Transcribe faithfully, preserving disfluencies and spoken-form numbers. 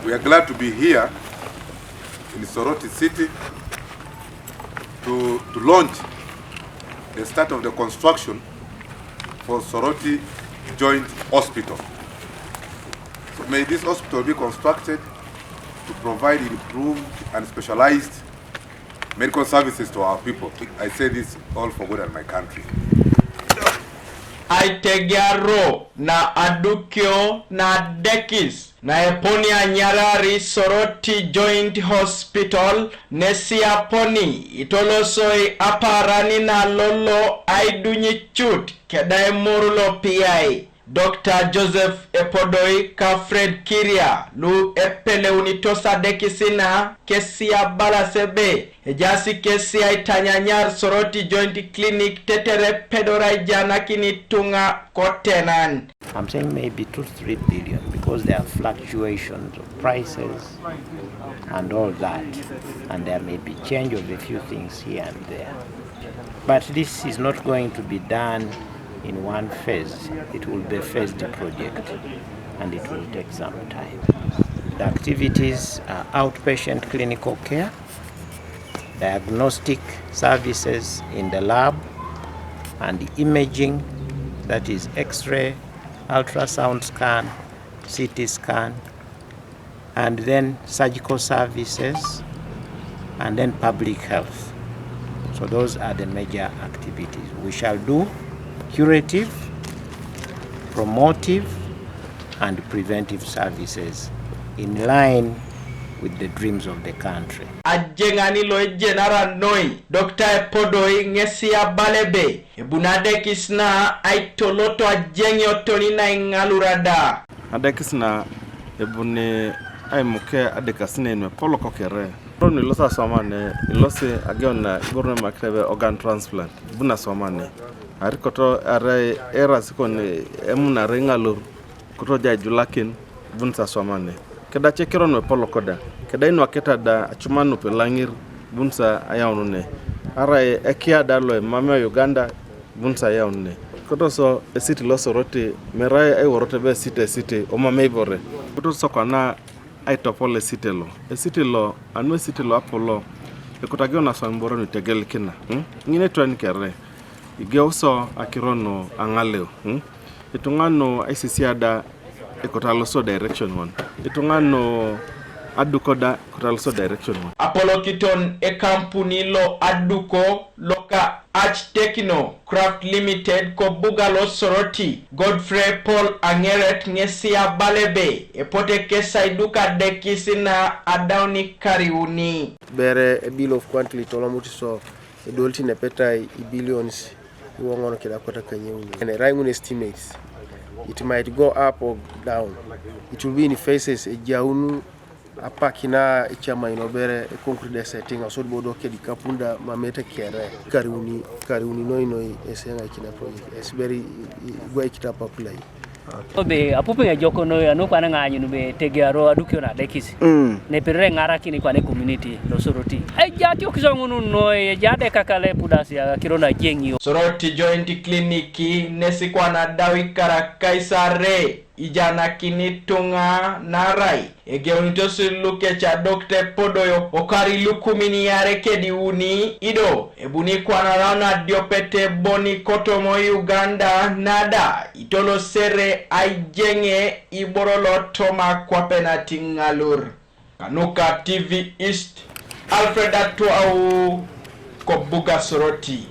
We are glad to be here in Soroti City to, to launch the start of the construction for Soroti Joint Hospital. So may this hospital be constructed to provide improved and specialized medical services to our people. I say this all for God and my country. Aitegearo na adukio na dekis na eponi anyarari Soroti Joint Hospital nesi aponi itolosoi aparani na lolo aidunyi cut keda emor lo piyai. Dr. Joseph Epodoi ka Fred Kiria lu epeleuni tosadekisina kesi abalas ebe ejaasi kesi aitanyanyar Soroti Joint Clinic tetere pedor aijanakini tunga kotenan. I'm saying maybe two to three billion because there are fluctuations of prices and all that, and there may be change of a few things here and there. But this is not going to be done in one phase. It will be a phased project and it will take some time. The activities are outpatient clinical care, diagnostic services in the lab, and imaging, that is X ray, ultrasound scan, C T scan, and then surgical services, and then public health. So those are the major activities. We shall do curative, promotive, and preventive services in line with the dreams of the country. Ajeng'ani lo ejenara noi Dr. Epodoi ng'esi abal ebe ebuni adekis na aitoloto ajeng'iotoni naing'alura da. Adekis na ebuni aimuke adekasinei nu epolok kere. Ron ilosi aswamane, ilosi ageun na iboro nu emakit ebe organ transplant, ebuni aswamane. Arikoto arai erasi kon emunare ing'alor, koto ja ijulakin, ebuni sa aswamane. Keda ce kiro nu epolok da, keda inwaketa da acuman nu pe ilang'ir, ebuni sa ayaunune. Arai ekia da lo emamei o Uganda, ebuni sa ayaunune. Koto so esiti lo Soroti, merai aiworot ebe esiti esiti, omamei ibore. Koto so kwana aitopol esiti lo. Esiti lo, anu esiti lo apolo, ekutaki ona aswam iboro nu itegelikina. Hmm? Ng'ine etwan kere, igeuso akiro nu ang'aleu. Hmm? Ituŋa nu aisisiada ekoto aloso direction ŋon. Ituŋa nu aduko da ekoto aloso direction ŋon. Apolokiton ekampuni lo aduko loka Arch Techno Craft Limited kobuga lo Soroti, Godfrey Paul Aŋeret ŋesi abal ebe epote kesi aiduko adekis na adauni kariuni. Bere a bill of quantity tolomut so edolti nepetai ibillions iwoŋon keda kotakanyeuni. And erai ŋun estimates. It might go up or down. It will be in phases. Ejaunu apak na ecamai nobere a concrete setting asodi bodo kedi kapunda mamete kere kariuni kariuni noi noi eseŋaikin a project. Esiberi igwaikit apapulai. Be apupi ŋa ejok noi anu kwana ŋaanyun be tegearo adukio na adekis. Neperere eŋarakin kwana community lo Soroti. Eja atiokisio ŋun noi, eja adekakale epudas akiro na ajeŋio. Soroti Joint Clinic nesi kwana adau ikarakais are ijanakini ituŋa naarai egeunitos lukec Dr. Epodoi okar ilukumin iare kedi iuni, ido ebuni kwana araun adiopet eboni kotoma Uganda nada itolosere aijeŋe iboro lo toma kwape natiŋalur. Kanuka T V East, Alfred Atuau, kobuga Soroti.